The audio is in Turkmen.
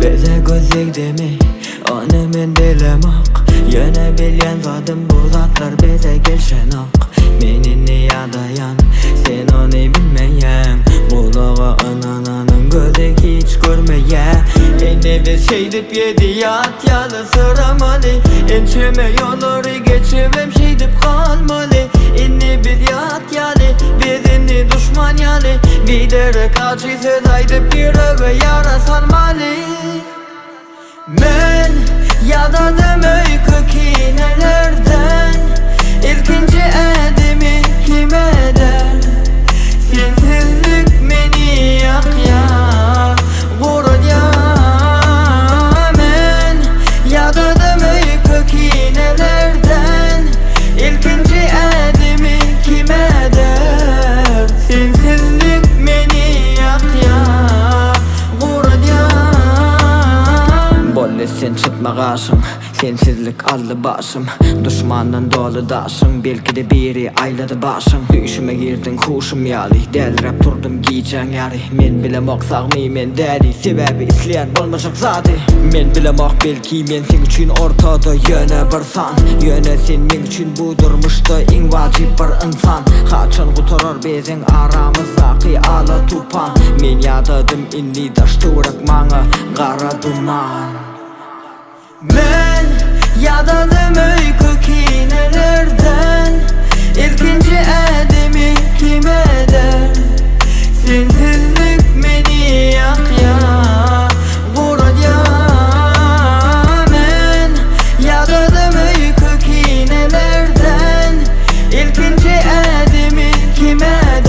Bize göz degdimi, ony men bilemok Ýöne bilýän zadym bu zatlar bize gelşenok Men indi ýadaýan, sen ony bilmeýäň Gulaga ynananyň gözi hiç görmeýä Indi biz şeýdip ýedi ýat ýaly syramaly Ençeme ýollary geçibem şeýdip galmaly Indi biz ýat ýaly, biz indi duşman ýaly Biderek ajy söz aýdyp ýürege ýara salmaly Men ýadadym öýke kinelerden Ilkinji ädimi kim äder Sensizlik meni ýakýar, guradýar Men ýadadym öýke kinelerden Ilkinji ädimi kim äder Sensizlik meni ýakýar, guradýar Boldy sen çytma gaşyň Sensizlik aldy başym Duşmandan doly daşyň Belki-de biri aýlady başyň Düýşüme girdiň huşum ýaly Däliräp turdum gijäň ýary Men bilemok sagmy men däli Sebäbi isleýän bolmajak zady Men bilemok belki men seň üçin ortada ýöne bir san Ýöne sen meň üçin bu durmuşda iň wajyp bir ynsan Haçan gutarar biziň aramyzdaky ala tupan Men ýadadym indi daş töwerek maňa gara duman. Men ýadadym öýke kinelerden Ilkinji ädimi kim äder Sensizlik meni ýakýar, guradýar Men ýadadym öýke kinelerden Ilkinji ädimi kim äder.